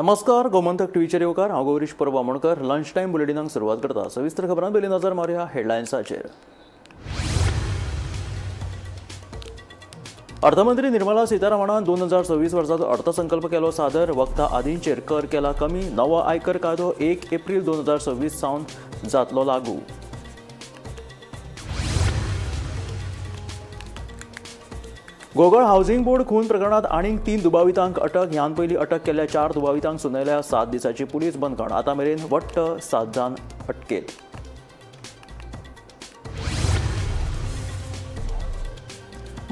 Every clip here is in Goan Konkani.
नमस्कार, गोमंतक टीव्हीचेर येवकार. हांव गौरीश परब आमोणकर. लंच टायम बुलेटिनाक सुरवात करता. सविस्तर खबरां पयलीं नजर मारुया हेडलायन्साचेर. अर्थमंत्री निर्मला सीतारामणान 2026 वर्साचो अर्थसंकल्प केलो सादर. वखदां आदींचेर कर केला कमी. नवो आयकर कायदो 1 एप्रील 2026 सावन जातलो लागू. गोगळ हावसिंग बोर्ड खून प्रकरणात आनीक तीन दुबावितांक अटक. ह्यान पयलीं अटक केल्ल्या चार दुबावितांक सुनायल्या 7 दिसांची पुलीस बंदखण. आतां मेरेन वट्ट सात जाण अटकेत.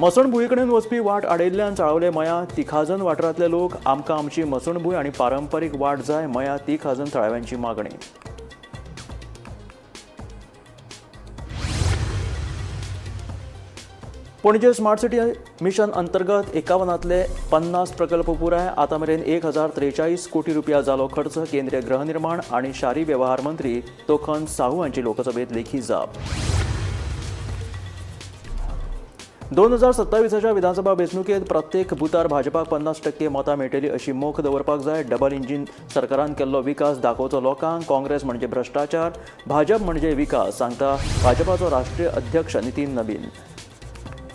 मसणभुंये कडेन वचपी वाट आडयल्ल्यान चाळवले मया तिखाजन वाठारांतले लोक. आमकां आमची मसणभूंय आनी पारंपारीक वाट जाय, मया तिखाजन थळाव्यांची मागणी. पणजे स्मार्ट सिटी मिशन अंतर्गत 51तले 50 प्रकल्प पुराय. आतां मेरेन 1043 कोटी रुपया जालो खर्च. केंद्रीय गृहनिर्माण आनी शारी वेव्हार मंत्री तोखन साहू हांची लोकसभेत लेखी जाप. 2027च्या विधानसभा वेंचणुकेत प्रत्येक बुथार भाजपाक 50% मतां मेळटली अशी मोख दवरपाक जाय. डबल इंजीन सरकारान केल्लो विकास दाखोवचो लोकांक. काँग्रेस म्हणजे भ्रश्टाचार, भाजप म्हणजे विकास, सांगता भाजपाचो राष्ट्रीय अध्यक्ष नितीन नबीन.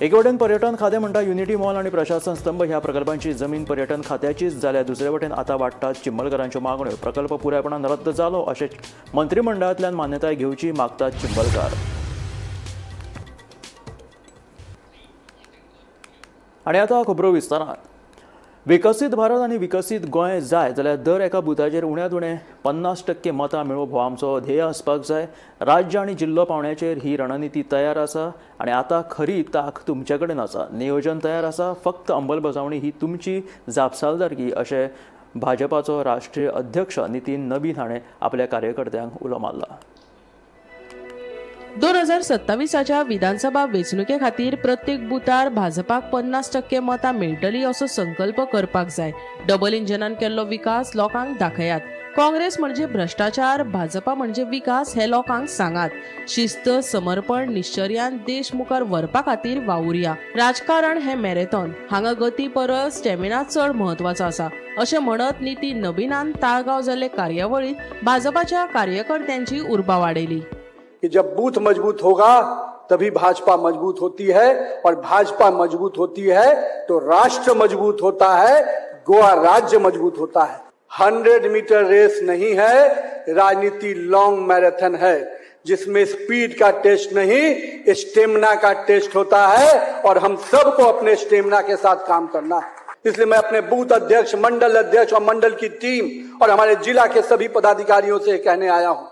एके वटेन पर्यटन खातें म्हणटा युनिटी मॉल आनी प्रशासन स्तंभ ह्या प्रकल्पांची जमीन पर्यटन खात्याचीच, जाल्यार दुसरे वटेन आतां वाडटात चिंबलकारांच्यो मागण्यो. प्रकल्प पुरायपणान रद्द जालो अशें मंत्रिमंडळांतल्यान मान्यताय घेवची मागतात चिंबलकार. आनी आतां खबरो विस्तारान. विकसीत भारत आनी विकसीत गोंय जाय जाल्यार दर एका बुथाचेर उण्यांत उणें 50% मतां मेळोवप हो आमचो ध्येय आसपाक जाय. राज्य आनी जिल्लो पावंड्याचेर ही रणनिती तयार आसा आनी आतां खरी ताक तुमचे कडेन आसा. नियोजन तयार आसा, फक्त अंमलबजावणी ही तुमची जापसालदारकी, अशें भाजपाचो राष्ट्रीय अध्यक्ष नितीन नबीन हाणें आपल्या कार्यकर्त्यांक उलो मारला. 2027च्या विधानसभा वेंचणुके खातीर प्रत्येक बुथार भाजपाक 50% मतां मेळटली असो संकल्प करपाक जाय. डबल इंजनान केल्लो विकास लोकांक दाखयात. काँग्रेस म्हणजे भ्रश्टाचार, भाजपा म्हणजे विकास हे लोकांक सांगात. शिस्त, समर्पण, निश्चर्यान देश मुखार व्हरपा खातीर वावुरया. राजकारण हे मॅरेथॉन, हांगा गती परस स्टॅमिना चड म्हत्वाचो आसा, अशें म्हणत नितीन नबीनान ताळगांव जाल्ले कार्यावळींत भाजपाच्या कार्यकर्त्यांची उर्बा वाडयली. कि जब बूथ मजबूत होगा तभी भाजपा मजबूत होती है और भाजपा मजबूत होती है तो राष्ट्र मजबूत होता है, गोवा राज्य मजबूत होता है. 100 मीटर रेस नहीं है राजनीति, लॉन्ग मैराथन है, जिसमें स्पीड का टेस्ट नहीं, स्टेमिना का टेस्ट होता है और हम सबको अपने स्टेमिना के साथ काम करना है. इसलिए मैं अपने बूथ अध्यक्ष, मंडल अध्यक्ष और मंडल की टीम और हमारे जिला के सभी पदाधिकारियों से कहने आया हूं,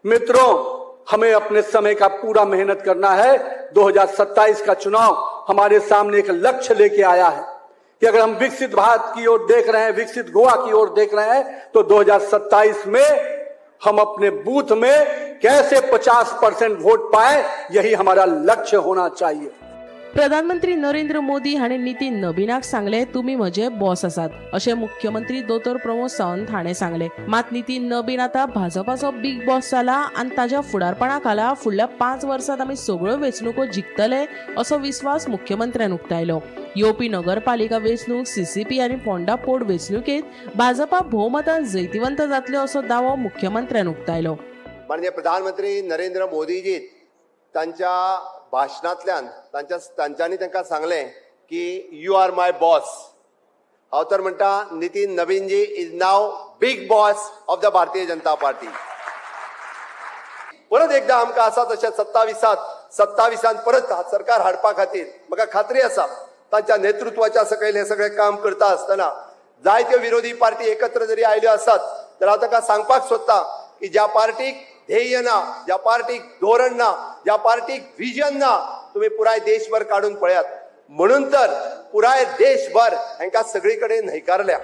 मित्रों, हमें अपने समय का पूरा मेहनत करना है. 2027 का चुनाव हमारे सामने एक लक्ष्य लेके आया है कि अगर हम विकसित भारत की ओर देख रहे हैं, विकसित गोवा की ओर देख रहे हैं, तो 2027 में हम अपने बूथ में कैसे 50% वोट पाए, यही हमारा लक्ष्य होना चाहिए. प्रधानमंत्री नरेंद्र मोदी हांणी नितीन नबीनाक सांगले, तुमी म्हजे बॉस आसात, अशें मुख्यमंत्री दोतोर प्रमोद सावंत हाणें सांगले. मात नितीन नबीन आतां भाजपाचो बिग बॉस जाला आनी ताज्या फुडारपणा खाला फुडल्या 5 वर्सांत आमी सगळ्यो वेंचणुको जिखतले असो विस्वास मुख्यमंत्र्यान उक्तायलो. येवपी नगरपालिका वेंचणूक, सीसीपी आनी फोंडा पोट वेंचणुकेत भाजपा भोवमतान जैतिवंत जातले असो दावो मुख्यमंत्र्यान उक्तायलो. माननीय प्रधानमंत्री नरेंद्र मोदीजी तांच्या भाशणांतल्यान तांच्यांनी तांकां सांगलें की "You are my boss." हांव तर म्हणटा, Nitin नबीनजी is now big boss of the Bharatiya Janata Party. परत एकदा आमकां आसा तशें 27 सत्तावीसान परत सरकार हाडपा खातीर म्हाका खात्री आसा, तांच्या नेतृत्वाच्या सकयल हें सगळें काम करता आसतना जायत्यो विरोधी पार्टी एकत्र जरी आयल्यो आसात तर हांव तांकां सांगपाक सोदता की ज्या पार्टीक ध्येय ना, ज्या पार्टीक धोरण ना, ज्या पार्टीक विजन ना, तुम्ही पुराय देशभर काडून पळयात. म्हणून तर पुराय देशभर हांकां सगळी कडेन न्हयकारल्या.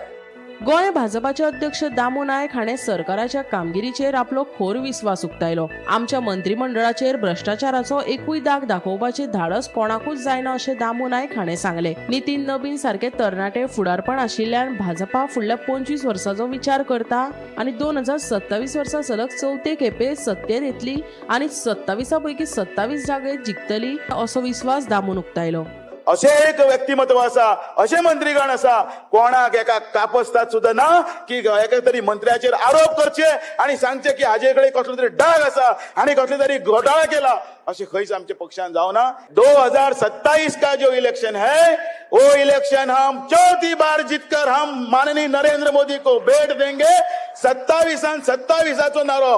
गोंय भाजपाचे अध्यक्ष दामू नायक हाणें सरकाराच्या कामगिरीचेर आपलो खोर विस्वास उक्तायलो. आमच्या मंत्रिमंडळाचेर भ्रश्टाचाराचो एकूय दाग दाखोवपाचे धाडस कोणाकूच जायना, अशें दामू नायक हाणें सांगलें. नितीन नबीन सारके तरणाटे फुडारपण आशिल्ल्यान भाजपा फुडल्या 25 वर्साचो विचार करता आनी 2027 वर्सा सलग चवथे खेपे सत्तेर येतली आनी 27 पैकी 27 जागे जिखतली असो विस्वास दामून उक्तायलो. अशें एक व्यक्तिमत्व आसा, अशें मंत्रीगण आसा, कोणाक एका कापस्ताद सुद्दां ना की एका तरी मंत्र्याचेर आरोप करचे आनी सांगचे की हाजे कडेन कसलो तरी डाग आसा आनी कसलो तरी घोटाळा केला, अशें खंयच आमच्या पक्षान जावना. 2027 का जो इलेक्शन है वो इलेक्शन हम चौथी बार जीतकर हम माननीय नरेंद्र मोदी को भेट देंगे. 27 27 नारो.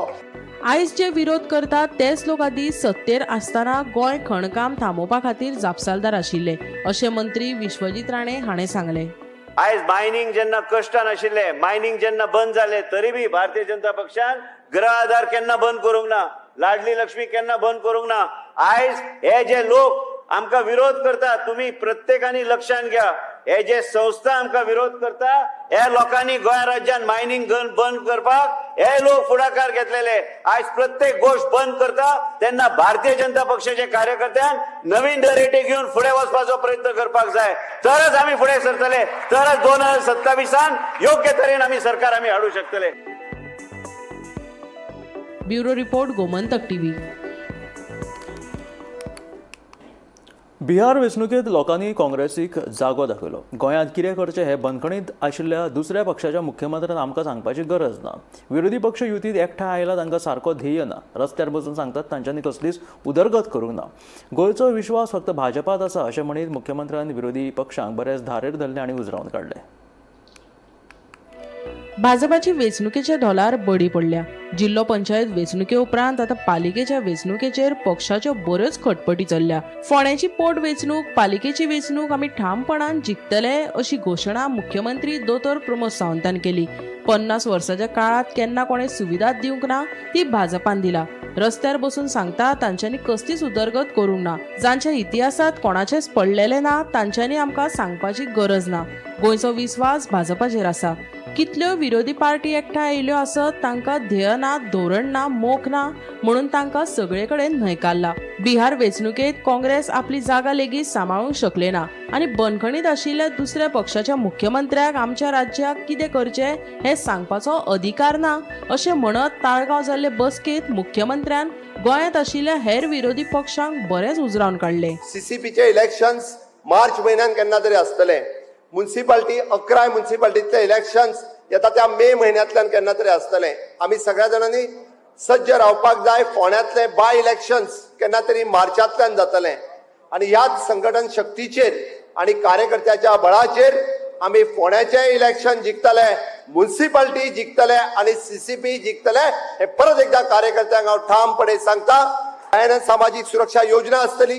आयज जे विरोध करतात तेच लोक आदी सत्तेर आसतना गोंय खणकाम थांबोवपा खातीर जापसालदार आशिल्ले अशें मंत्री विश्वजीत राणे हाणें सांगलें. आयज मायनिंग जेन्ना कश्टान आशिल्ले, मायनिंग जेन्ना बंद जाले तरी बी भारतीय जनता पक्षान गृह आधार केन्ना बंद करूंक ना, लाडली लक्ष्मी केन्ना बंद करूंक ना. आयज हे जे लोक आमकां विरोध करता, तुम्ही प्रत्येकानी लक्षात घ्या, हे जे संस्था आमकां विरोध करता हे लोकांनी गोंय राज्यान मायनिंग गन बंद करपाक हे लोक फुडाकार घेतलेले. आयज प्रत्येक गोष्ट बंद करता तेन्ना भारतीय जनता पक्षाचे कार्यकर्त्यान नवीन नरेटीव घेवन फुडें वचपाचो प्रयत्न करपाक जाय, तरच आमी फुडें सरतले, तरच 2027 योग्य तरेन आमी सरकार आमी हाडूं शकतले. Bureau report, Gomantak TV. Bihar वेंचणुकेंत लोकांनी काँग्रेसीक जागो दाखयलो. गोंयांत कितें करचें हें बंदखणींत आशिल्ल्या दुसऱ्या पक्षाच्या मुख्यमंत्र्यान आमकां सांगपाची गरज ना. विरोधी पक्ष युतींत एकठांय आयला तांकां सारको ध्येय ना. रस्त्यार बसून सांगतात तांच्यांनी कसलीच उदरगत करूंक ना. गोंयचो विश्वास फक्त भाजपात आसा अशें म्हणीत मुख्यमंत्र्यान विरोधी पक्षांक बरेच धारेर धरले आनी उजरावन काडले. भाजपाची वेंचणुकेच्या ढोलार बडी पडल्या. जिल्लो पंचायत वेंचणुके उपरांत आतां पालिकेच्या वेंचणुकेचेर पक्षाच्यो बऱ्योच खटपटी चल्ल्या. फोंड्याची पोट वेंचणूक, पालिकेची वेंचणूक आमी ठामपणान जिखतले अशी घोशणा मुख्यमंत्री दोतोर प्रमोद सावंतान केली. 50 वर्साच्या काळांत केन्ना कोणें सुविधा दिवंक ना ती भाजपान दिला. रस्त्यार बसून सांगता तांच्यांनी कसलीच उदरगत करूंक ना. जांच्या इतिहासात कोणाचेच पडलेलें ना तांच्यांनी आमकां सांगपाची गरज ना. गोंयचो विस्वास भाजपाचेर आसा. कितल्यो विरोधी पार्टी एकठांय आयिल्ल्यो आसत तांकां ध्येय ना, धोरण ना, मोख ना म्हणून तांकां सगळे कडेन न्हयकारला. बिहार वेंचणुकेंत काँग्रेस आपली जागा लेगीत सांबाळूंक शकले ना आनी बंदखणीत आशिल्ल्या दुसऱ्या पक्षाच्या मुख्यमंत्र्याक आमच्या राज्याक कितें करचें हें सांगपाचो अधिकार ना अशें म्हणत ताळगांव जाल्ले बसकेंत मुख्यमंत्र्यान गोंयांत आशिल्ल्या हेर विरोधी पक्षांक बरेंच उजरावन काडले. सीसीपीचे इलेक्शन्स मार्च म्हयन्यान केन्ना तरी आसतले. मुन्सिपाल्टी 11 मुन्सिपाल्टीतले इलेक्शन्स येता त्या मे म्हयन्यांतल्यान केन्ना तरी आसतले. आमी सगळ्या जाणांनी सज्ज रावपाक जाय. फोंड्यांतले बाय इलेक्शन्स केन्ना तरी मार्चांतल्यान जातले आनी ह्याच संघटन शक्तीचेर आनी कार्यकर्त्याच्या बळाचेर आमी फोंड्याचे इलेक्शन जिखतले, मुन्सिपाल्टी जिखतले आनी सीसीपी जिखतले हे परत एकदा कार्यकर्त्यांक हांव ठामपणे सांगता. सामाजीक सुरक्षा योजना आसतली,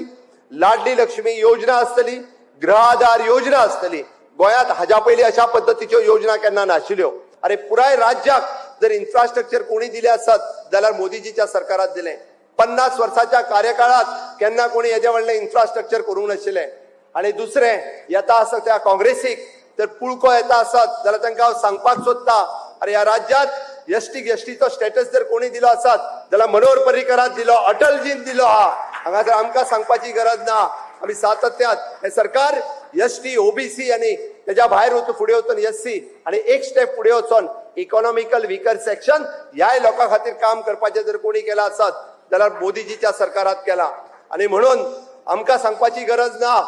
लाडली लक्ष्मी योजना आसतली, गृह आधार योजना आसतली. गोंयांत हाज्या पयलीं अशा पद्दतीच्यो योजना केन्ना नाशिल्ल्यो. अरे पुराय राज्याक जर इन्फ्रास्ट्रक्चर कोणी दिले आसत जाल्यार मोदीजीच्या सरकारात दिलें. 50 वर्साच्या कार्यकाळात केन्ना कोणी हेजे व्हडलें इन्फ्रास्ट्रक्चर करूंक नाशिल्लें. आनी दुसरें येता आसत त्या काँग्रेसीक जर पुळको येता आसत जाल्यार तांकां हांव सांगपाक सोदता, अरे ह्या राज्यात एसटी एसटीचो स्टेटस जर कोणी दिलो आसत जाल्यार मनोहर पर्रीकरान दिलो, अटलजीन दिलो. हा हांगासर आमकां सांगपाची गरज ना. आमी सातत्यात हे सरकार एसटी, ओबीसी आनी तेज्या भायर वचून फुडें वचून एससी आनी एक स्टेप फुडें वचून इकॉनॉमिकल विकर सेक्शन ह्याय लोकां खातीर काम करपाचें जर कोणी केलां आसत जाल्यार मोदीजीच्या सरकारात केलां. आनी म्हणून आमकां सांगपाची गरज ना.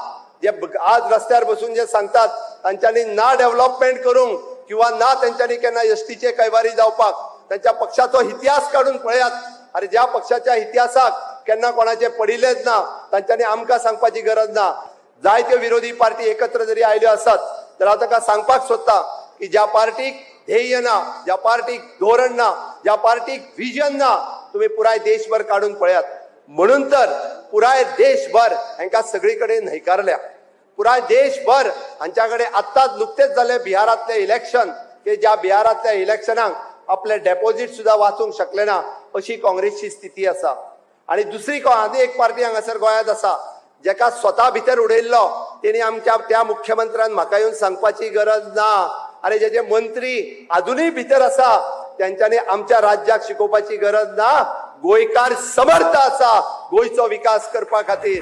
जे आज रस्त्यार बसून जे सांगतात तांच्यांनी ना डेव्हलपमेंट करूंक किंवा ना तेंच्यांनी केन्ना एसटीचे कैवारी जावपाक त्यांच्या पक्षाचो इतिहास काडून पळयात. अरे ज्या पक्षाच्या इतिहासाक केन्ना कोणाचे पडिल्लेच ना तांच्यांनी आमकां सांगपाची गरज ना. जायत्यो विरोधी पार्टी एकत्र जरी आयल्यो आसत तर हांव तांकां सांगपाक सोदता की ज्या पार्टीक ध्येय ना, ज्या पार्टीक धोरण ना, ज्या पार्टीक विजन ना, तुमी पुराय देशभर काडून पळयात. म्हणून तर पुराय देशभर हांकां सगळी कडेन न्हयकारल्या. पुराय देशभर हांच्या कडेन आत्ताच नुकतेच जाले बिहारांतले इलेक्शन की ज्या बिहारांतल्या इलेक्शनाक आपले डेपॉझिट सुद्दां वाचूंक शकले ना अशी काँग्रेसची स्थिती आसा. आनी दुसरी आनी एक पार्टी हांगासर गोंयांत आसा जेका स्वता भितर उडयल्लो तेणी आमच्या त्या मुख्यमंत्र्यान म्हाका येवन सांगपाची गरज ना. अरे जे जे मंत्री अजुनूय भितर आसा तेंच्यांनी आमच्या राज्याक शिकोवपाची गरज ना. गोंयकार समर्थ आसा गोंयचो विकास करपा खातीर.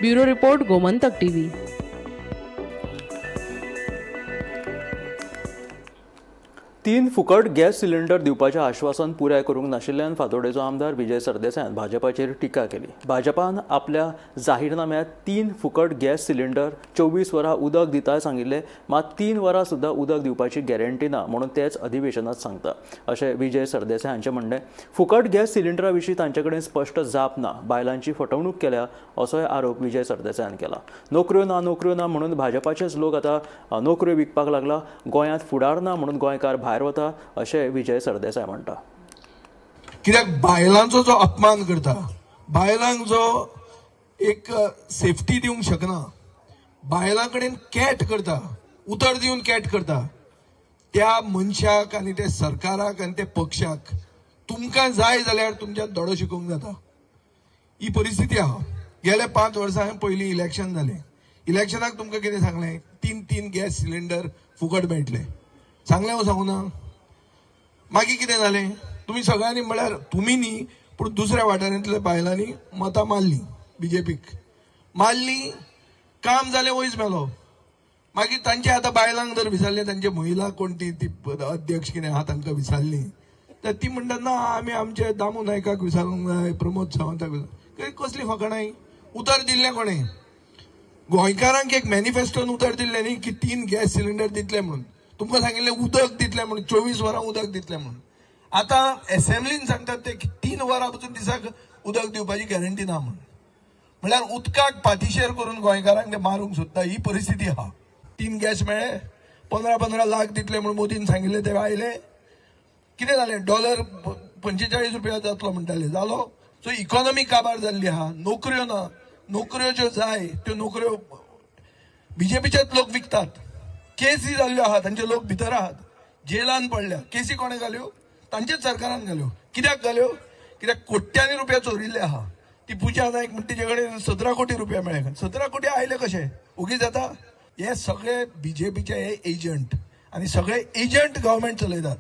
Bureau report, Gomantak TV. 3 फुकट गॅस सिलिंडर दिवपाचें आश्वासन पुराय करूंक नाशिल्ल्यान फातोडेचो आमदार विजय सरदेसायान भाजपाचेर टिका केली. भाजपान आपल्या जाहीरनाम्यांत 3 फुकट गॅस सिलिंडर 24 वरां उदक दिता सांगिल्लें, मात 3 वरां सुद्दां उदक दिवपाची गॅरंटी ना म्हणून तेच अधिवेशनात सांगता अशें विजय सरदेसाय हांचें म्हणणें. फुकट गॅस सिलिंडरा विशीं तांचे कडेन स्पश्ट जाप ना, बायलांची फटवणूक केल्या असोय आरोप विजय सरदेसायान केला. नोकऱ्यो ना नोकऱ्यो ना म्हणून भाजपाचेच लोक आतां नोकऱ्यो विकपाक लागला, गोंयांत फुडार ना म्हणून गोंयकार भायर वता अशें विजय सरदेसाय म्हणटा. कित्याक बायलांचो जो अपमान करता, बायलांक जो एक सेफ्टी दिवंक शकना, बायलां कडेन कॅट करता, उतर दिवन कॅट करता, त्या मनशाक आनी त्या सरकाराक आनी त्या पक्षाक तुमकां जाय जाल्यार तुमच्यान धडो शिकोवंक जाता. ही परिस्थिती आहा. गेल्या 5 वर्सां पयलीं इलेक्शन जालें. इलेक्शनाक तुमकां कितें सांगलें? 3-3 गॅस सिलिंडर फुकट मेळटले सांगलें हांव सांगू ना? मागीर कितें जालें? तुमी सगळ्यांनी म्हळ्यार तुमी न्ही पूण दुसऱ्या वाठारांतल्या बायलांनी मतां मारलीं बीजेपीक, मारली, काम जालें, वयच मेलो. मागीर तांचे आतां बायलांक जर विचारलें, तांचे महिला कोण ती ती अध्यक्ष कितें आहा तांकां विचारली तर ती म्हणटात ना आमी आमचे दामू नायकाक विचारूंक जाय, प्रमोद सावंताक विचारूंक. कसली फकाणां? उतर दिल्लें कोणें? गोंयकारांक एक मॅनिफेस्टोन उतर दिल्लें न्ही की 3 गॅस सिलिंडर दितले म्हणून. तुमकां सांगिल्लें उदक दितलें म्हणून, 24 वरां उदक दितलें म्हणून. आतां एसेंब्लीन सांगतात ते की 3 वरां पसून दिसाक उदक दिवपाची गॅरंटी ना म्हणून. म्हळ्यार उदकाक पातिशेर करून गोंयकारांक ते मारूंक सोदता, ही परिस्थिती आहा. 3 गॅस मेळ्ळे, 15-15 लाख दितले म्हणून मोदीन सांगिल्लें, ते आयले. कितें जालें? डॉलर 45 रुपया जातलो म्हणटाले, जालो. सो इकॉनॉमी काबार जाल्ली आहा, नोकऱ्यो ना, नोकऱ्यो ज्यो जाय त्यो नोकऱ्यो बीजेपीचेच लोक विकतात. केसी जाल्ल्यो आहात, तांचे लोक भितर आहात, जेलान पडल्या. केसी कोणें घाल्यो? तांचेच सरकारान घाल्यो. कित्याक घाल्यो? कित्याक कोट्यांनी रुपया चोरिल्ले आहा. ती पुजा नायक म्हण तिचे कडेन 17 कोटी रुपया मेळ्ळे. 17 कोटी आयले कशे? ओगी जाता? हे सगळे बीजेपीचे हे एजंट आनी सगळे एजंट गव्हर्मेंट चलयतात.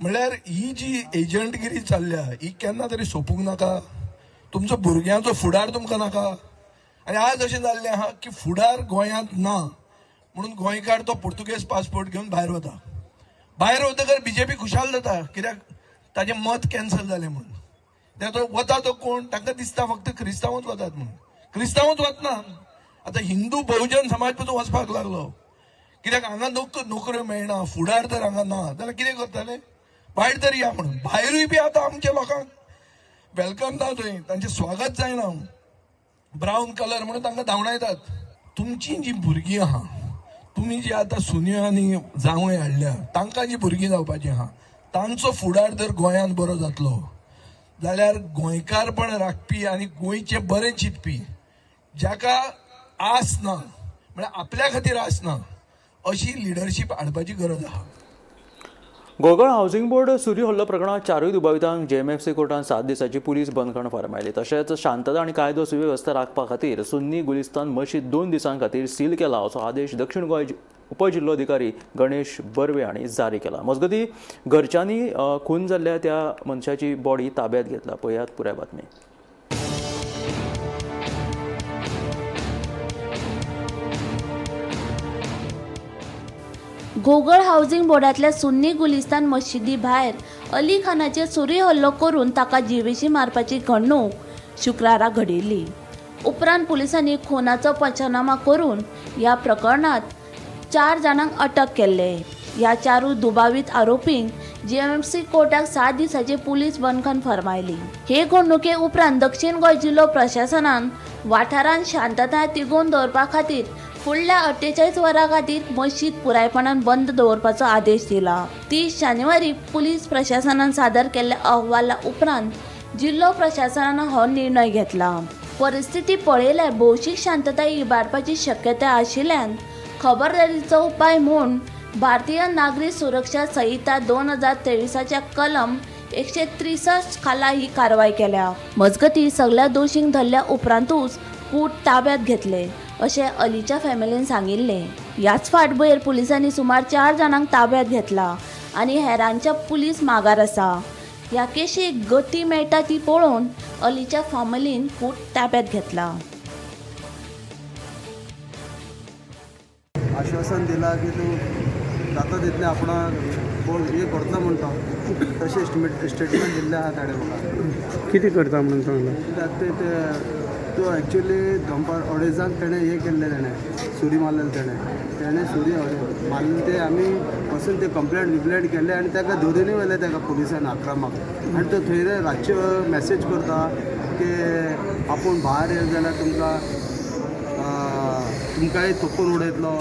म्हणल्यार ही जी एजंटगिरी चल्ल्या ही केन्ना तरी सोंपूंक नाका? तुमचो भुरग्यांचो फुडार तुमकां नाका? आनी आज अशें जाल्लें आहा की फुडार गोंयांत ना म्हणून गोंयकार तो पुर्तुगेज पासपोर्ट घेवन भायर वता. भायर वतकर बीजेपी खुशाल जाता, कित्याक ताजें मत कॅन्सल जालें म्हणून. तें तो वता तो कोण तांकां दिसता फक्त क्रिस्तांवूच वतात म्हणून. क्रिस्तांवूच वतना आतां हिंदू बहुजन समाज पसून वचपाक लागलो, कित्याक हांगा नोकऱ्यो मेळना, फुडार तर हांगा ना जाल्यार कितें करतले? भायर तरी या म्हणून. भायरूय बी आतां आमच्या लोकांक welcome ना, थंय तांचें स्वागत जायना. ब्रावन कलर म्हणून तांकां धांवडायतात. तुमची जी भुरगीं आहा, तुमी जी आतां सुन्यो आनी जावंय हाडल्या, तांकां जी भुरगीं जावपाची आहा, तांचो फुडार जर गोंयांत बरो जातलो जाल्यार गोंयकारपण राखपी आनी गोंयचें बरें चिंतपी, जाका आस ना म्हळ्यार आपल्या खातीर आस ना, अशी लिडरशीप हाडपाची गरज आहा. गोगळ हावसिंग बोर्ड सुरी हल्लो प्रकरणात 4 दुबावितांक जेएमएफसी कोर्टान 7 दिसांची पुलीस बंदखण फर्मायली. तशेंच शांतता आनी कायदो सुवेवस्था राखपा खातीर सुन्नी गुलिस्तान मशीद 2 दिसां खातीर सील केला असो आदेश दक्षिण गोंय उपजिल्लोधिकारी गणेश बर्वे हांणी जारी केला. मजगतीं घरच्यांनी खून जाल्ल्या त्या मनशाची बॉडी ताब्यात घेतला. पळयात पुराय बातमी. गोगळ हावसिंग बोर्डांतल्या सुन्नी गुलिस्तान मशिदी भायर अली खानाचेर सुरी हल्लो करून ताका जिवेशी मारपाची घडणूक शुक्रारा घडिल्ली. उपरांत पुलिसांनी खुनाचो पंचनामा करून ह्या प्रकरणांत 4 जाणांक अटक केल्ले. ह्या 4 दुबावीत आरोपींक जीएमएफसी कोर्टाक 7 दिसांची पुलीस बंदखण फर्मायली. हे घडणुके उपरांत दक्षिण गोंय जिल्लो प्रशासनान वाठारांत शांतताय तिगोवन दवरपा खातीर फुडल्या 48 वरां खातीर मशीद पुरायपणान बंद दवरपाचो आदेश दिला. 30 जानेवारी पुलीस प्रशासनान सादर केल्ल्या अहवाला उपरांत जिल्लो प्रशासनान हो निर्णय घेतला. परिस्थिती पळयल्यार भौशीक शांतताय इबाडपाची शक्यताय आशिल्ल्यान खबरदारीचो उपाय म्हूण भारतीय नागरी सुरक्षा संहिता 2023च्या कलम 163 खाला ही कारवाय केल्या. मजगतीं सगल्या दोशींक धरल्या उपरांतूच कूट ताब्यात घेतले अशें अलीच्या फॅमिलीन सांगिल्लें. ह्याच फाटभुंयेर पुलिसांनी सुमार 4 जाणांक ताब्यात घेतला आनी हेरांच्या पुलीस मागार आसा. ह्या केशीक गती मेळटा ती पळोवन अलीच्या फॅमिलीन कूट ताब्यात घेतला. आश्वासन दिला की तूं जाता तितलें आपणाक कोण हे करतलो म्हण तो तशें स्टेटमेंट दिल्लें आहा ताणें म्हाका. कितें करता म्हणून सांगलां? कित्याक ते तो एक्चुली दनपार अडेजांक तेणें हें केल्लें, तेणें सुरी मारलेली, तेणें तेणें सुरी मारलें. ते आमी वचून ते कंप्लेंट बिप्लेंट केले आनी ताका धरुनूय व्हेलें ताका पुलिसान आक्रमाक. आनी तो थंय रातचे मॅसेज करता की आपूण भायर येयलो जाल्यार तुमकां तुमकांय तोपून उडयतलो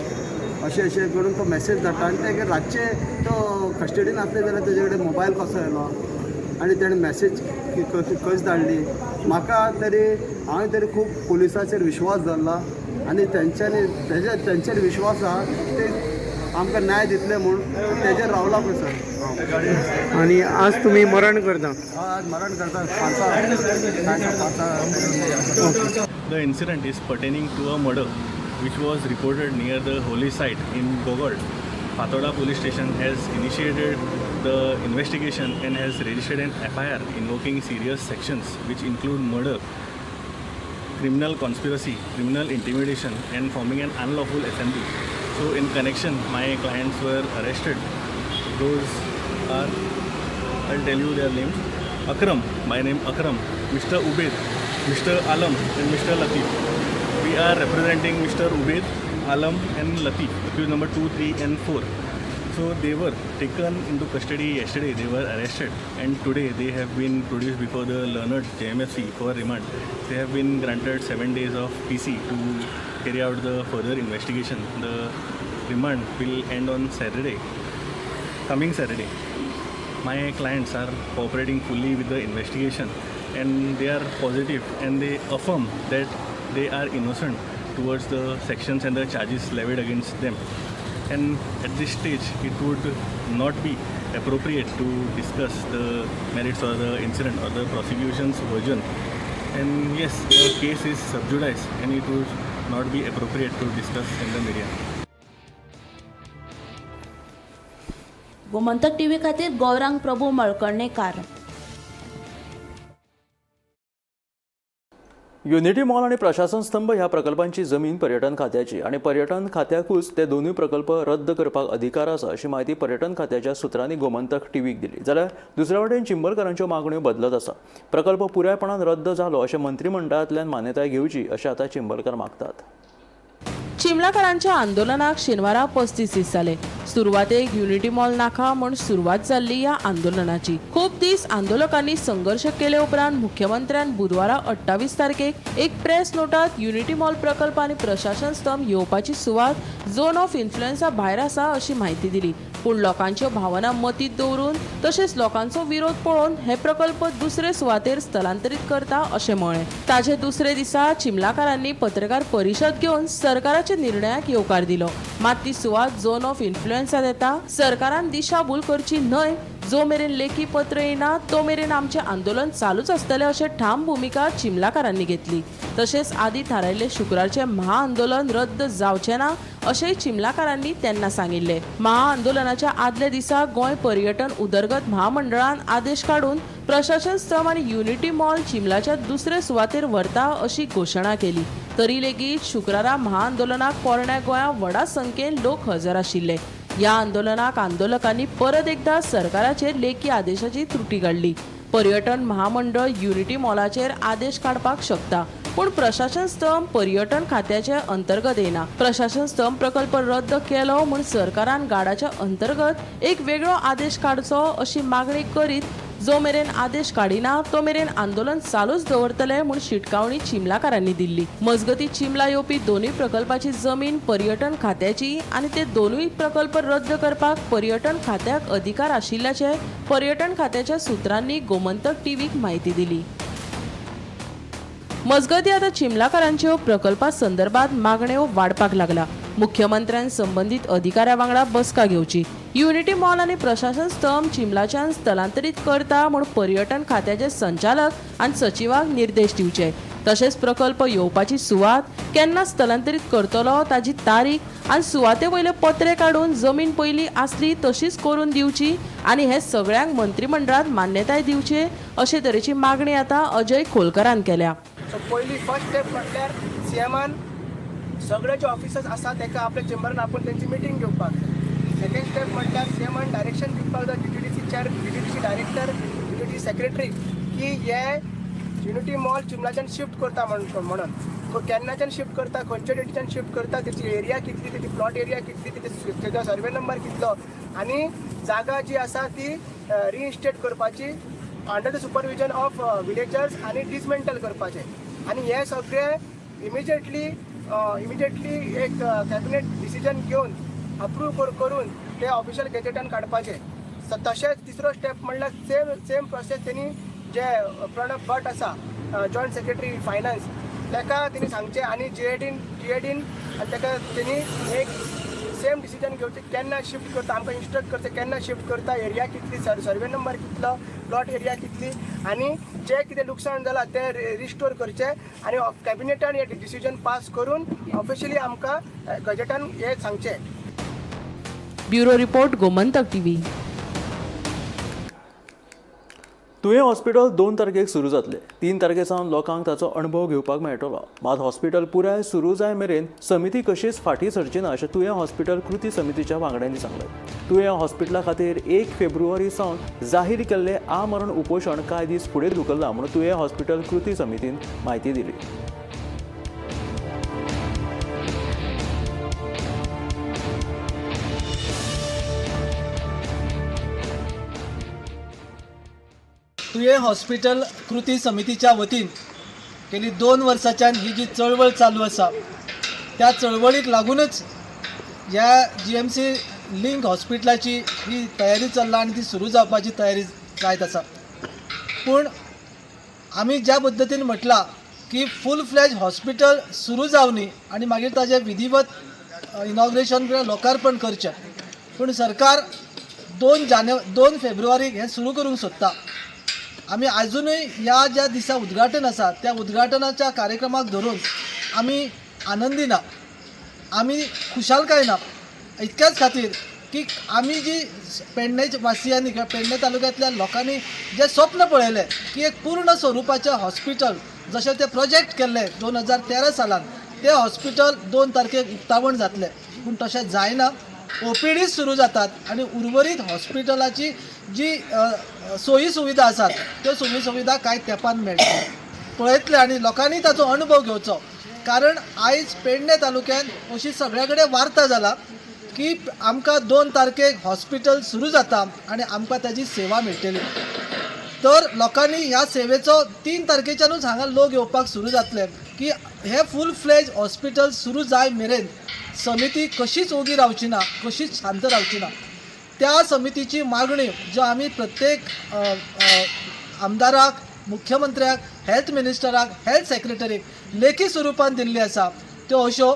अशें अशें करून तो मॅसेज धाडटा. आनी तेगे रातचे तो कस्टडीन आसले जाल्यार तेजे कडेन मोबायल कसो येयलो आनी तेणें मॅसेज कशी धाडली? म्हाका तरी हांवें तरी खूब पुलिसाचेर विश्वास दवरला आनी तेंच्यांनी तेजे तेंचेर विश्वास आहा, ते आमकां न्याय दितले म्हूण तेजेर रावला पळय सर हांव. आनी आज तुमी मरण करता? आज मरण करता पांचां. The incident is pertaining to a murder which was reported near the holy site in Gogol. Fatorda police station has initiated the investigation and has registered an FIR invoking serious sections which include murder, criminal conspiracy, criminal intimidation and forming an unlawful assembly. So in connection, my clients were arrested. Those are, I'll tell you their names. Akram, my name Akram, Mr. Ubaid, Mr. Alam and Mr. Latif. We are representing Mr. Ubaid, Alam and Latif, accused number 2, 3 and 4. So they were taken into custody yesterday, they were arrested and today they have been produced before the learned JMFC for remand. They have been granted 7 days of PC to carry out the further investigation. The remand will end on Saturday, coming Saturday. My clients are cooperating fully with the investigation and they are positive and they affirm that they are innocent towards the sections and the charges levied against them. And at this stage, it would not be appropriate to discuss the merits or the incident or the prosecution's version. And yes, the case is sub judice and it would not be appropriate to discuss in the media. Gomantak TV खातीर गौरांग प्रभू मळकर्णेकार. युनिटी मॉल आनी प्रशासन स्तंभ ह्या प्रकल्पांची जमीन पर्यटन खात्याची आनी पर्यटन खात्याकूच ते दोनूय प्रकल्प रद्द करपाक अधिकार आसा अशी म्हायती पर्यटन खात्याच्या सुत्रांनी गोमंतक टीव्हीक दिली. जाल्यार दुसऱ्या वटेन चिंबलकारांच्यो मागण्यो बदलत आसा. प्रकल्प पुरायपणान रद्द जालो अशें मंत्रिमंडळांतल्यान मान्यताय घेवची अशें आतां चिंबलकार मागतात. चिमलाकारांच्या आंदोलनाक शेनवारा 35 दीस जाले. सुरवातेक युनिटी मॉल नाका म्हूण सुरवात जाल्ली ह्या आंदोलनाची. खूब दीस आंदोलकांनी संघर्श केले उपरांत मुख्यमंत्र्यान बुधवारा 28 तारखेक एक प्रेस नोटात युनिटी मॉल प्रकल्प आनी प्रशासन स्तंभ येवपाची सुवात झोन ऑफ इन्फ्लुएन्सा भायर आसा अशी म्हायती दिली. पूण लोकांच्यो भावना मतींत दवरून तशेंच लोकांचो विरोध पळोवन हे प्रकल्प दुसरे सुवातेर स्थलांतरीत करता अशें म्हळें. ताजे दुसरे दिसा चिमलाकारांनी पत्रकार परिशद घेवन सरकाराच्या निर्णयाक येवकार दिलो. मात ती सुवात झोन ऑफ इन्फ्लुएन्सात येता, सरकारान दिशाभूल करची न्हय, जो मेरेन लेखी पत्र येना तो मेरेन आमचें आंदोलन चालूच आसतलें अशें ठाम भुमिका चिमलाकारांनी घेतली. तशेंच आदी थारायल्लें शुक्रारचें महाआंदोलन रद्द जावचें ना अशेंय चिमलाकारांनी तेन्ना सांगिल्लें. महाआंदोलनाच्या आदल्या दिसा गोंय पर्यटन उदरगत महामंडळान आदेश काडून प्रशासन स्तंभ आनी युनिटी मॉल चिमलाच्या दुसरे सुवातेर व्हरता अशी घोशणा केली. तरी लेगीत शुक्रारा महाआंदोलनाक पोरण्या गोंया व्हडा संख्येन लोक हजर आशिल्ले. ह्या आंदोलनाक आंदोलकांनी परत एकदा सरकाराचेर लेखी आदेशाची त्रुटी काडली. पर्यटन महामंडळ युनिटी मॉलाचेर आदेश काडपाक शकता, पूण प्रशासन स्तंभ पर्यटन खात्याचे अंतर्गत येना. प्रशासन स्तंभ प्रकल्प रद्द केलो म्हूण सरकारान गाडाच्या अंतर्गत एक वेगळो आदेश काडचो अशी मागणी करीत जो मेरेन आदेश काडिना तो मेरेन आंदोलन चालूच दवरतले म्हूण शिटकावणी चिमलाकारांनी दिल्ली. मजगती चिमला येवपी दोनूय प्रकल्पाची जमीन पर्यटन खात्याची आनी ते दोनूय प्रकल्प रद्द करपाक पर्यटन खात्याक अधिकार आशिल्ल्याचे पर्यटन खात्याच्या सुत्रांनी गोमंतक टीव्हीक म्हायती दिली. मजगती आतां चिमलाकारांच्यो प्रकल्पा संदर्भात मागण्यो वाडपाक लागला. मुख्यमंत्र्यान संबंदीत अधिकाऱ्या वांगडा बसका घेवची. युनिटी मॉल आनी प्रशासन स्तंभ चिमलाच्यान स्थलांतरीत करता म्हूण पर्यटन खात्याचे संचालक आनी सचिवाक निर्देश दिवचे. तशेंच प्रकल्प येवपाची सुवात केन्ना स्थलांतरीत करतलो ताजी तारीख आनी सुवाते वयले पत्रे काडून जमीन पयलीं आसली तशीच करून दिवची आनी हे सगळ्यांक मंत्रिमंडळांत मान्यताय दिवची अशे तरेची मागणी आतां अजय खोलकरान केल्या. सो पयली फर्स्ट स्टेप म्हटल्यार सीएमान सगळे जे ऑफिसर्स आसा ताका आपल्या चेंबरान आपोवन तेंची मिटींग घेवपाक जाय. सेकंड स्टेप म्हणल्यार सीएमान डायरेक्शन दिवपाक जाय GTDC chair, GTDC director, GTDC secretary की हे युनिटी मॉल चिमलाच्यान शिफ्ट करता म्हणून केन्नाच्यान शिफ्ट करता, खंयच्या डेटीच्यान शिफ्ट करता, तेची एरिया कितली, तेची प्लॉट एरिया कितली, तेजो सर्वे नंबर कितलो आनी जागा जी आसा ती रिइन्स्टेट करपाची under the supervision of villagers आनी डिसमेंटल करपाचें. आनी हें सगळें इमिजिएटली इमिजिएटली एक कॅबिनेट डिसिजन घेवन अप्रूव करून ते ऑफिशियल गॅजेटान काडपाचें. तशेंच तिसरो स्टेप म्हणल्यार सेम सेम प्रोसेस तेणी जे प्रणब भट आसा जॉयंट सेक्रेटरी फायनान्स ताका तेणी सांगचें आनी जीएडीन आनी ताका तेणी एक सेम डिसिजन घेवचें केन्ना शिफ्ट करता, आमकां इन्स्ट्रक्ट करचें केन्ना शिफ्ट करता, एरिया कितली, सर्वे नंबर कितलो, प्लॉट एरिया कितली आनी जें कितें लुकसाण जालां तें रिस्टोर करचें आनी कॅबिनेटान हें डिसिजन पास करून ऑफिशियली आमकां गजेटान हें सांगचें. Bureau report, Gomantak TV. Tuem hospital 2 तारखेक सुरू जातले. 3 तारखे सावन लोकांक ताचो अणभव घेवपाक मेळटलो. मात हॉस्पिटल पुराय सुरू जाय मेरेन समिती कशीच फाटीं सरची ना अशें तुयें हॉस्पिटल कृती समितीच्या वांगड्यांनी सांगलें. तुयें हॉस्पिटला खातीर 1 फेब्रुवारी सावन जाहीर केल्लें आमरण उपोशण कांय दीस फुडें धुकल्लां म्हूण तुयें हॉस्पिटल कृती समितीन म्हायती दिली. तुयें हॉस्पिटल कृती समितीच्या वतीन गेली 2 वर्सांच्यान ही जी चळवळ चालू आसा त्या चळवळीक लागूनच ह्या GMC लिंक हॉस्पिटलाची ही तयारी चल्ला आनी ती सुरू जावपाची तयारी जायत आसा. पूण आमी ज्या पद्दतीन म्हटलां की फूल फ्लॅज हॉस्पिटल सुरू जावनी आनी मागीर ताजें विधिवत इनॉग्रेशन किंवा लोकार्पण करचें, पूण सरकार 2 फेब्रुवारीक हें सुरू करूंक सोदता. आमी आजुनूय ह्या ज्या दिसा उद्घाटन आसा त्या उद्घाटनाच्या कार्यक्रमाक धरून आमी आनंदी ना, आमी खुशालकाय ना, इतक्याच खातीर की आमी जी पेडणे वासियांनी किंवा पेडणे तालुक्यांतल्या लोकांनी जें स्वप्न पळयलें की एक पूर्ण स्वरुपाचें हॉस्पिटल जशें तें प्रोजेक्ट केल्लें 2013 सालान तें हॉस्पिटल 2 तारखेक उक्तावण जातलें, पूण तशें जायना. ओपीडीज सुरू जातात आनी उर्वरीत हॉस्पिटलाची जी सोयी सुविधा आसात त्यो सोयी सुविधा कांय तेंपान मेळटा पळयतले आनी लोकांनी ताचो अणभव घेवचो. कारण आयज पेडणे तालुक्यांत अशी सगळ्या कडेन वार्ता जाला की आमकां 2 तारखेक हॉस्पिटल सुरू जाता आनी आमकां ताजी सेवा मेळटली. तर लोकांनी ह्या सेवेचो 3 तारखेच्यानूच हांगा लोक येवपाक सुरू जातले की हे फूल फ्लॅज हॉस्पिटल सुरू जाय मेरेन समिती कशीच ओगी रावची ना, कशीच शांत रावची ना. त्या समितीची मागणी ज्यो आमी प्रत्येक आमदाराक, मुख्यमंत्र्याक, हेल्थ मिनिस्टराक, हेल्थ सेक्रेटरीक लेखी स्वरुपान दिल्ली आसा त्यो अश्यो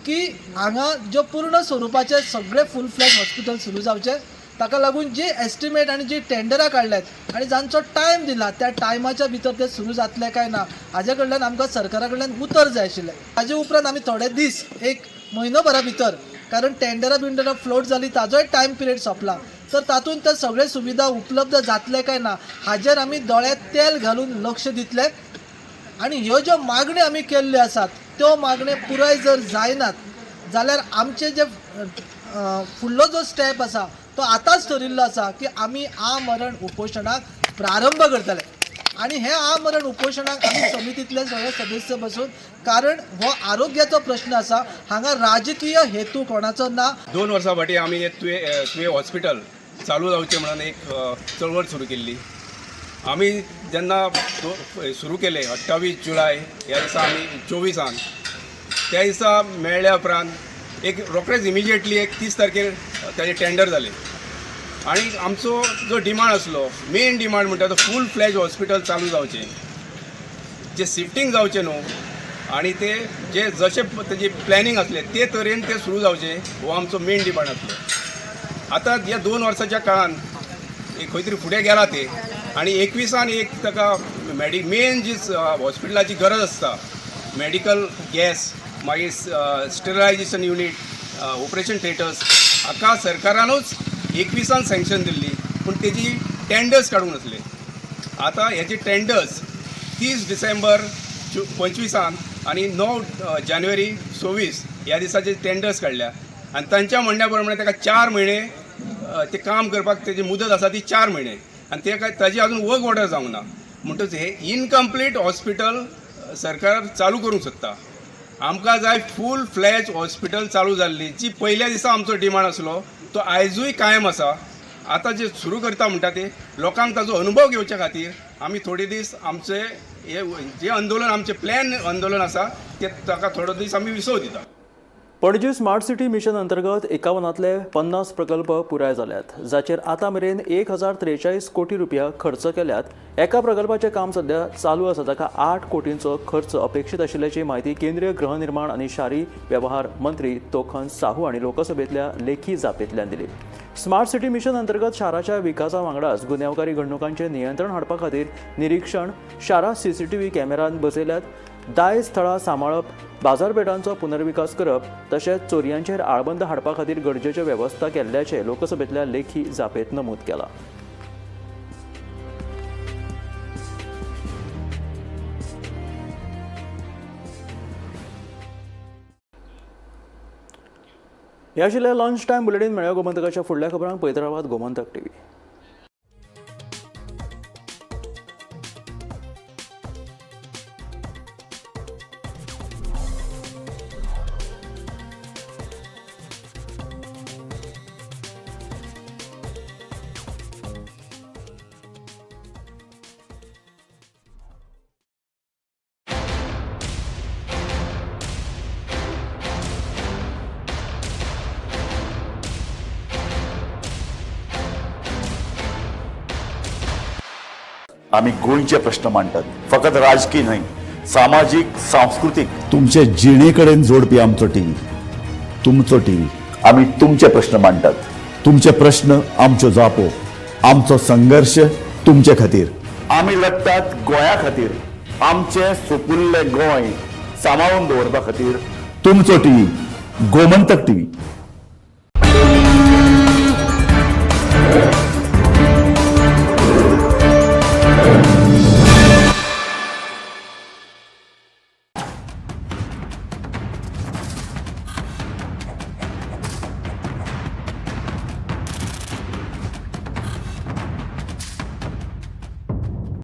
की हांगा ज्यो पूर्ण स्वरुपाचे सगळे फूल फ्लॅज हॉस्पिटल सुरू जावचे, ताका लागून जी एस्टिमेट आनी जी टेंडरां काडल्यात आनी जांचो टायम दिला त्या टायमाच्या भितर ते सुरू जातले काय ना हाजे कडल्यान आमकां सरकारा कडल्यान उतर जाय आशिल्लें. ताजे उपरांत आमी थोडे दीस, एक म्हयनो भरा भितर, कारण टेंडरां बिंडरां फ्लोट जाली ताजोय टायम पिरियड सोंपला, तर तातूंत ते सगळे सुविधा उपलब्ध जातले काय ना हाजेर आमी दोळ्यांत तेल घालून लक्ष दितले. आनी ह्यो ज्यो मागण्यो आमी केल्ल्यो आसात त्यो मागण्यो पुराय जर जायनात जाल्यार आमचे जे फुडलो जो स्टेप आसा तो आतांच थरिल्लो आसा की आमी आमरण उपोशणाक प्रारंभ करतले. आनी हे आमरण उपोशणाक आमी समितींतले सगळे सदस्य बसून, कारण हो आरोग्याचो प्रश्न आसा, हांगा राजकीय हेतू कोणाचो ना. 2 वर्सां फाटीं आमी हे तुयें हॉस्पिटल चालू जावचें म्हणून एक चळवळ सुरू केल्ली. आमी जेन्ना सुरू केलें 28 जुलय ह्या दिसा आमी 24 त्या दिसा मेळ्ळ्या उपरांत एक रोखडेच इमिजिएटली एक 30 तारखेर ताजें टेंडर जालें. आनी आमचो जो डिमांड आसलो, मेन डिमांड म्हणटा तो फूल फ्लॅज हॉस्पिटल चालू जावचें, जें शिफ्टींग जावचें न्हू आनी ते जे जशें तेजी प्लॅनिंग आसलें ते तरेन तें सुरू जावचें, हो आमचो मेन डिमांड आसलो. आतां ह्या 2 वर्साच्या काळान एक खंय तरी फुडें गेला ते आनी 21 एक ताका मेन जी हॉस्पिटलाची गरज आसता, मेडिकल गॅस, मागीर स्टेरिलायजेशन युनीट, ऑपरेशन थिएटर्स, हाका सरकारानूच 21 सँक्शन दिल्ली, पूण तेजी टेंडर्स काडूंक नासले. आतां हेजी टेंडर्स 30 डिसेंबर 25 आनी 9 जानेवारी 26 ह्या दिसाचे टेंडर्स काडल्या. आनी तांच्या म्हणण्या प्रमाणे ताका 4 म्हयने ते काम करपाक तेजी मुदत आसा ती 4 म्हयने आनी ते ताजी अजून वर्क ऑर्डर जावंक ना. म्हणटच हे इनकम्प्लीट हॉस्पिटल सरकार चालू करूंक सोदता. आमकां जाय फूल फ्लॅज हॉस्पिटल चालू जाल्ली, जी पयल्या दिसा आमचो डिमांड आसलो तो आयजूय कायम आसा. आतां जे सुरू करता म्हणटा ते लोकांक ताजो अनुभव घेवच्या खातीर आमी थोडे दीस आमचे हे जे आंदोलन, आमचे प्लॅन आंदोलन आसा ते ताका थोडो दीस आमी विसव दिता. पणजी स्मार्ट सिटी मिशन अंतर्गत 51तले 50 प्रकल्प पुराय जाल्यात, जाचेर आतां मेरेन 1043 कोटी रुपया खर्च केल्यात. एका प्रकल्पाचें काम सध्या चालू आसा, ताका 8 कोटींचो खर्च अपेक्षीत आशिल्ल्याची म्हायती केंद्रीय गृहनिर्माण आनी शारी वेव्हार मंत्री तोखन साहू हांणी लोकसभेंतल्या लेखी जापेंतल्यान दिली. स्मार्ट सिटी मिशन अंतर्गत शाराच्या विकासा वांगडाच गुन्यांवकारी घडणुकांचें नियंत्रण हाडपा खातीर निरीक्षण, शारांत सीसीटीव्ही कॅमेरान बसयल्यात, दायज स्थळां सांबाळप, बाजारपेठांचो पुनर्विकास करप तशेंच चोरयांचेर आळबंद हाडपा खातीर गरजेच्यो वेवस्था केल्ल्याचें लोकसभेंतल्या लेखी जापेंत नमूद केलां. ह्या आशिल्ल्या लंच टायम बुलेटीन. मेळया गोमंतकाच्या फुडल्या खबरांक. पळयत रावात गोमंतक टीव्ही. आमी गोंयचे प्रश्न मांडटात, फकत राजकीय न्हय, सामाजीक, सांस्कृतीक, तुमचे जिणे कडेन जोडपी आमचो टीव्ही, तुमचो टीव्ही. आमी तुमचे प्रश्न मांडटात, तुमचे प्रश्न आमच्यो जापो, आमचो संघर्श तुमचे खातीर. आमी लढटात गोंया खातीर, आमचें सुपुल्लें गोंय सांबाळून दवरपा खातीर. तुमचो टीव्ही, गोमंतक टीव्ही.